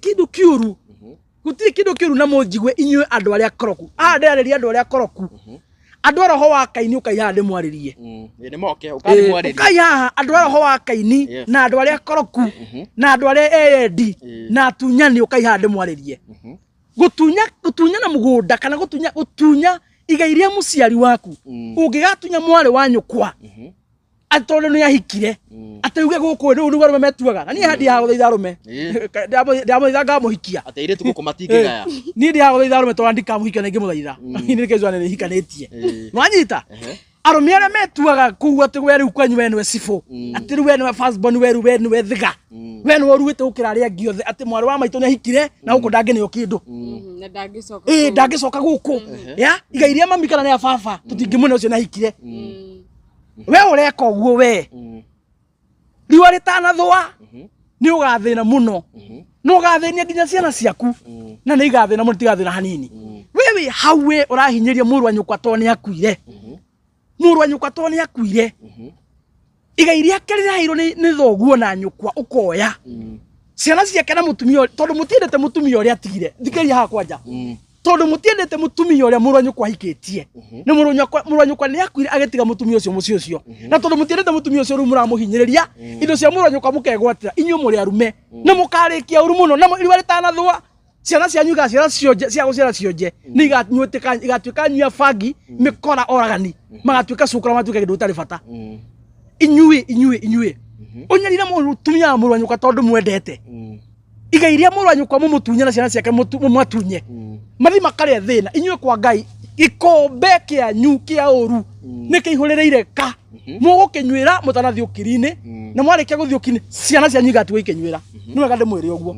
Kĩndũ kĩũru, gũtirĩ kĩndũ kĩũru. Na mũnjigue inyuĩ andũ arĩa koroku. Haha ndĩrarĩria andũ arĩa koroku, andũ a roho wa Kaini. Ũkai haha ndĩmwarĩrie. Nĩ moke ũkani mwarĩrie. Ũkai haha, andũ a roho wa Kaini na andũ arĩa koroku na andũ arĩa eyendi na atunyani. Ũkai haha ndĩmwarĩrie. Gũtunyana mũgũnda kana gũtunya igai rĩa mũciari waku, ũngĩgatunya mwarĩ wa nyũkwa atĩ tondũ nĩ ahikire, atĩ uge gũkũ rĩu nĩguo arũme metuaga. Na niĩ haha ndihaga gũthaitha arũme. Ndamũthaitha ngamũhikia. Atĩ airĩtu gũkũ matingĩgaya. Niĩ ndihaga gũthaitha arũme tondũ ndikamũhikia na ingĩmũthaitha nĩ kĩnjũa nĩ hikanĩtie. Nwanyita arũme arĩa metuaga kũu atĩ we rĩu kwanyu we nĩwe cibũ, atĩ rĩu we nĩwe first born, we rĩu we nĩwe thiga, we nĩwe ũruĩte gũkĩra arĩa angĩ othe, atĩ mwarĩ wa maitũ nĩ ahikire na gũkũ ndangĩneo kĩndũ. Na ndangĩcoka ĩĩ kũu. Ndangĩcoka gũkũ ya igai rĩa mami kana rĩa baba tũtingĩmũne ũcio nĩ ahikire. We ũreka ũguo, we riũa rĩtanathũa nĩ ũgathĩna mũno, na ũgathĩnia nginya ciana ciaku, na nĩ igathĩna mũno, tigathĩna hanini. We wĩ hau, we ũrahinyĩria mũrũ wa nyũkwa tondũ nĩ akuire. Mũrũ wa nyũkwa tondũ nĩ akuire, igai rĩake rĩraheirwo nĩ thoguo na nyũkwa, ũkoya ciana ciake na mũtumia tondũ mũtiendete mũtumia ũrĩa atigire. Thikĩrĩria haha kwanja, tondũ mũtiendete mũtumia ũrĩa mũrũ wa nyũkwa ahikĩtie, na mũrũ wa nyũkwa nĩ akuire agĩtiga mũtumia ũcio mũciĩ ũcio, na tondũ mũtiendete mũtumia ũcio, rĩu mũramũhinyĩrĩria, indo cia mũrũ wa nyũkwa mũkegwatĩra. Inyuĩ mũrĩ arume na mũkarĩkia ũru mũno. Na riũa rĩtanathũa, ciana cianyu igaciara cionje, cia gũciara cionje nĩ igatuĩka, igatuĩka nyua bangi, mĩkora, oragani, magatuĩka cukura, magatuĩka kĩndũ gĩtarĩ bata. Inyuĩ ũnyarire mũtumia wa mũrũ wa nyũkwa tondũ mwendete igai rĩa mũrũ wa nyũkwa, mũmũtunye na ciana ciake, mũmatunye mathi makarĩa thĩna. Inyuĩ kwa Ngai gĩkombe kĩanyu kĩa ũru nĩ kĩihũrĩrĩire ka mũgũkĩnyuĩra mũtanathiĩ ũkiri-inĩ, na mwarĩkia gũthiĩ ũkiri-inĩ, ciana cianyu igatigwo ikĩnyuĩra. Nĩ wega ndĩmwĩre ũguo.